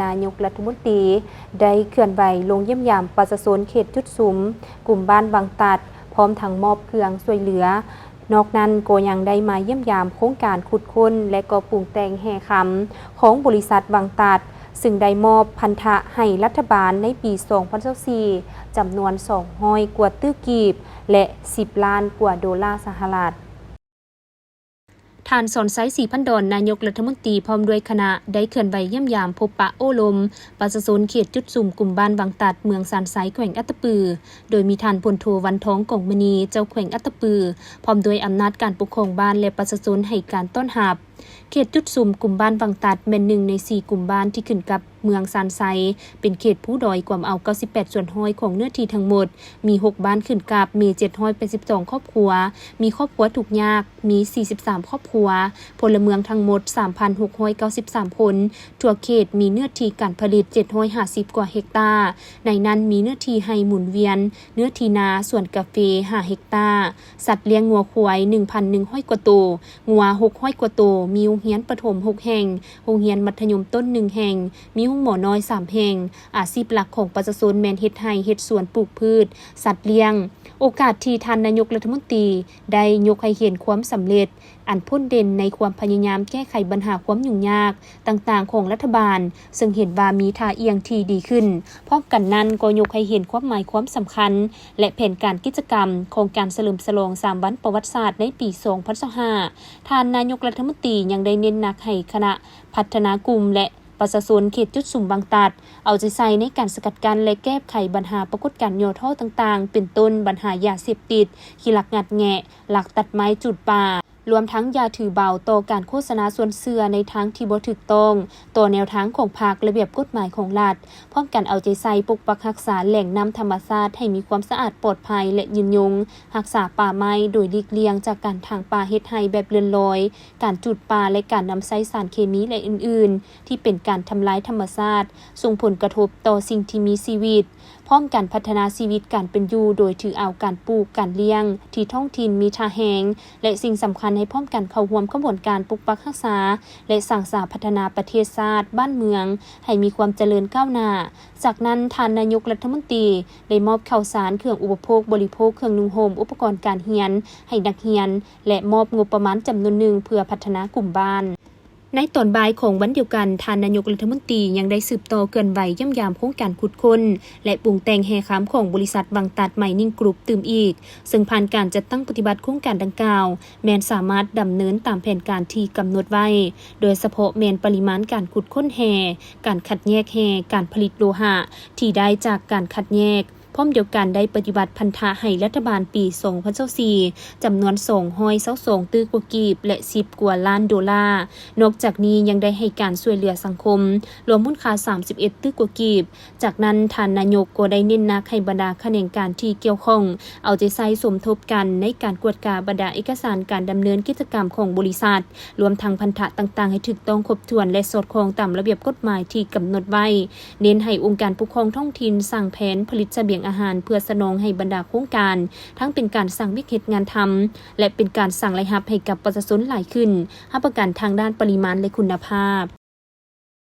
ນາຍົກລັດຖະມົນຕີໄດ້ເຄື່ອນໄຫວລົງຢ້ຽມຢາມປະຊາຊົນເຂດຈຸດສຸມກຸ່ມບ້ານວັງຕັດ ພ້ອມທັງມອບເຄື່ອງຊ່ວຍເຫຼືອ. ນອກນັ້ນກໍຍັງໄດ້ມາຢ້ຽມຢາມໂຄງການຂຸດຄົ້ນ ແລະ ກໍປຸງແຕ່ງແຮ່ຄຳຂອງບໍລິສັດວັງຕັດ ຊຶ່ງໄດ້ມອບພັນທະໃຫ້ລັດຖະບານໃນປີສອງພັນຊາວສີ່ ຈຳນວນສອງຮ້ອຍກວ່າຕື້ກີບ ແລະ ສິບລ້ານກວ່າໂດລາສະຫະລັດ. ທ່ານ ສອນໄຊ ສີພັນດອນ ນາຍົກລັດຖະມົນຕີ ພ້ອມດ້ວຍຄະນະ ໄດ້ເຄື່ອນໄຫວຢ້ຽມຢາມ, ພົບປະໂອ້ລົມ ປະຊາຊົນເຂດຈຸດສຸມກຸ່ມບ້ານວັງຕັດ ເມືອງຊານໄຊ ແຂວງອັດຕະປື, ໂດຍມີທ່ານ ພົນໂທ ວັນທອງ ກອງມະນີ ເຈົ້າແຂວງອັດຕະປື ພ້ອມດ້ວຍອຳນາດການປົກຄອງບ້ານ ແລະ ປະຊາຊົນໃຫ້ການຕ້ອນຮັບ. ເຂດຈຸດສຸມກຸ່ມບ້ານວັງຕັດ ແມ່ນໜຶ່ງໃນສີ່ກຸ່ມບ້ານທີ່ຂຶ້ນກັບເມືອງຊານໄຊ, ເປັນເຂດພູດອຍ ກວມເອົາເກົ້າສິບແປດສ່ວນຮ້ອຍຂອງເນື້ອທີ່ທັງໝົດ, ມີຫົກບ້ານຂຶ້ນກັບ, ມີເຈັດຮ້ອຍແປດສິບສອງຄອບຄົວ, ມີຄອບຄົວທຸກຍາກ ມີສີ່ສິບສາມຄອບຄົວ, ພົນລະເມືອງທັງໝົດສາມພັນຫົກຮ້ອຍເກົ້າສິບສາມຄົນ, ທົ່ວເຂດມີເນື້ອທີ່ການຜະລິດເຈັດຮ້ອຍຫ້າສິບກວ່າເຮັກຕາ, ໃນນັ້ນມີເນື້ອທີ່ໄຮ່ໝູນວຽນ, ເນື້ອທີ່ນາ, ສວນກາເຟຫ້າເຮັກຕາ, ສັດລ້ຽງງົວຄວາຍໜຶ່ງພັນໜຶ່ງຮ້ອຍກວ່າໂຕ, ງົວຫົກຮ້ອຍກວ່າໂຕ, ມີໂຮງຮຽນປະຖົມຫົກແຫ່ງ, ໂຮງຮຽນມັດທະຍົມຕົ້ນໜຶ່ງແຫ່ງ, ມີໂຮງໝໍນ້ອຍສາມແຫ່ງ. ອາຊີບຫຼັກຂອງປະຊາຊົນແມ່ນເຮັດໄຮ່, ເຮັດສວນ, ປູກພືດ, ສັດລ້ຽງ. ໂອກາດທີ່ທ່ານນາຍົກລັດຖະມົນຕີໄດ້ຍົກໃຫ້ເຫັນຄວາມສຳເລັດ ອັນພົ້ນເດັ່ນໃນຄວາມພະຍາຍາມແກ້ໄຂບັນຫາຄວາມຫຍຸ້ງຍາກຕ່າງໆຂອງລັດຖະບານ, ເຊິ່ງເຫັນວ່າມີທ່າອ່ຽງທີ່ດີຂຶ້ນ. ພ້ອມກັນນັ້ນກໍຍົກໃຫ້ເຫັນຄວາມໝາຍຄວາມສຳຄັນ ແລະ ແຜນການກິດຈະກຳຂອງການສະເຫຼີມສະຫຼອງສາມວັນປະຫວັດສາດໃນປີສອງພັນຊາວຫ້າ. ທ່ານນາຍົກລັດຖະມົນຕີຍັງໄດ້ເນັ້ນໜັກໃຫ້ຄະນະພັດທະນາກຸ່ມ ແລະ ປະຊາຊົນເຂດຈຸດສຸມວັງຕັດ ເອົາໃຈໃສ່ໃນການສະກັດກັ້ນ ແລະ ແກ້ໄຂບັນຫາປາກົດການຫຍໍ້ທໍ້ຕ່າງໆ ເປັນຕົ້ນບັນຫາຢາເສບຕິດ, ຂີ້ລັກງັດແງະ, ລັກຕັດໄມ້ຈູດປ່າ, ລວມທັງຢ່າຖືເບົາຕໍ່ການໂຄສະນາຊວນເຊື່ອໃນທາງທີ່ບໍ່ຖືກຕ້ອງຕໍ່ແນວທາງຂອງພັກ, ລະບຽບກົດໝາຍຂອງລັດ, ພ້ອມກັນເອົາໃຈໃສ່ປົກປັກຮັກສາແຫຼ່ງນ້ຳທຳມະຊາດໃຫ້ມີຄວາມສະອາດ, ປອດໄພ ແລະ ຍືນຍົງ, ຮັກສາປ່າໄມ້ໂດຍຫຼີກລ່ຽງຈາກການຖາງປ່າເຮັດໄຮ່ແບບເລື່ອນລອຍ, ການຈູດປ່າ ແລະ ການນຳໃຊ້ສານເຄມີ ແລະ ອື່ນໆ ທີ່ເປັນການທຳລາຍທຳມະຊາດ, ສົ່ງຜົນກະທົບຕໍ່ສິ່ງທີ່ມີຊີວິດ, ພ້ອມກັນພັດທະນາຊີວິດການເປັນຢູ່ໂດຍຖືເອົາການປູກ, ການລ້ຽງທີ່ທ້ອງຖິ່ນມີທ່າແຮງ ແລະ ສິ່ງສຳຄັນໃຫ້ພ້ອມກັນເຂົ້າຮ່ວມຂະບວນການປົກປັກຮັກສາ ແລະ ສ້າງສາພັດທະນາປະເທດຊາດ, ບ້ານເມືອງໃຫ້ມີຄວາມຈະເລີນກ້າວໜ້າ. ຈາກນັ້ນ, ທ່ານນາຍົກລັດຖະມົນຕີໄດ້ມອບເຂົ້າສານ, ເຄື່ອງອຸປະໂພກບໍລິໂພກ, ເຄື່ອງນຸ່ງຫົ່ມ, ອຸປະກອນການຮຽນໃຫ້ນັກຮຽນ ແລະ ມອບງົບປະມານຈຳນວນໜຶ່ງເພື່ອພັດທະນາກຸ່ມບ້ານ. ໃນຕອນບ່າຍຂອງວັນດຽວກັນ, ທ່ານນາຍົກລັດຖະມົນຕີຍັງໄດ້ສືບຕໍ່ເຄື່ອນໄຫວຢ້ຽມຢາມໂຄງການຂຸດຄົ້ນ ແລະ ປຸງແຕ່ງແຮ່ຄຳຂອງບໍລິສັດວັງຕັດໄມນິ້ງກຣຸບຕື່ມອີກ, ເຊິ່ງຜ່ານການຈັດຕັ້ງປະຕິບັດໂຄງການດັ່ງກ່າວ ແມ່ນສາມາດດຳເນີນຕາມແຜນການທີ່ກຳນົດໄວ້, ໂດຍສະເພາະແມ່ນປະລິມານການຂຸດຄົ້ນແຮ່, ການຄັດແຍກແຮ່, ການຜະລິດໂລຫະທີ່ໄດ້ຈາກການຄັດແຍກ, ພ້ອມດຽວກັນໄດ້ປະຕິບັດພັນທະໃຫ້ລັດຖະບານປີສອງພັນຊາວສີ່ ຈຳນວນສອງຮ້ອຍຊາວສອງຕື້ກວ່າກີບ ແລະ ສິບກວ່າລ້ານໂດລາ. ນອກຈາກນີ້ຍັງໄດ້ໃຫ້ການຊ່ວຍເຫຼືອສັງຄົມ ລວມມູນຄ່າສາມສິບເອັດຕື້ກວ່າກີບ. ຈາກນັ້ນ, ທ່ານນາຍົກກໍໄດ້ເນັ້ນໜັກໃຫ້ບັນດາຂະແໜງການທີ່ກ່ຽວຂ້ອງ ເອົາໃຈໃສ່ສົມທົບກັນໃນການກວດກາບັນດາເອກະສານການດຳເນີນກິດຈະກຳຂອງບໍລິສັດ, ລວມທັງພັນທະຕ່າງໆໃຫ້ຖືກຕ້ອງຄົບຖ້ວນ ແລະ ສອດຄ່ອງຕາມລະບຽບກົດໝາຍທີ່ກຳນົດໄວ້. ເນັ້ນໃຫ້ອົງການປົກຄອງທ້ອງຖິ່ນສ້າງແຜນຜະລິດສະບຽງອາຫານເພື່ອສະໜອງໃຫ້ບັນດາໂຄງການ, ທັງເປັນການສ້າງວຽກເຮັດງານທຳ ແລະ ເປັນການສ້າງລາຍຮັບໃຫ້ກັບປະຊາຊົນຫຼາຍຂຶ້ນ, ຮັບປະກັນທາງດ້ານປະລິມານ ແລະ ຄຸນນະພາບ.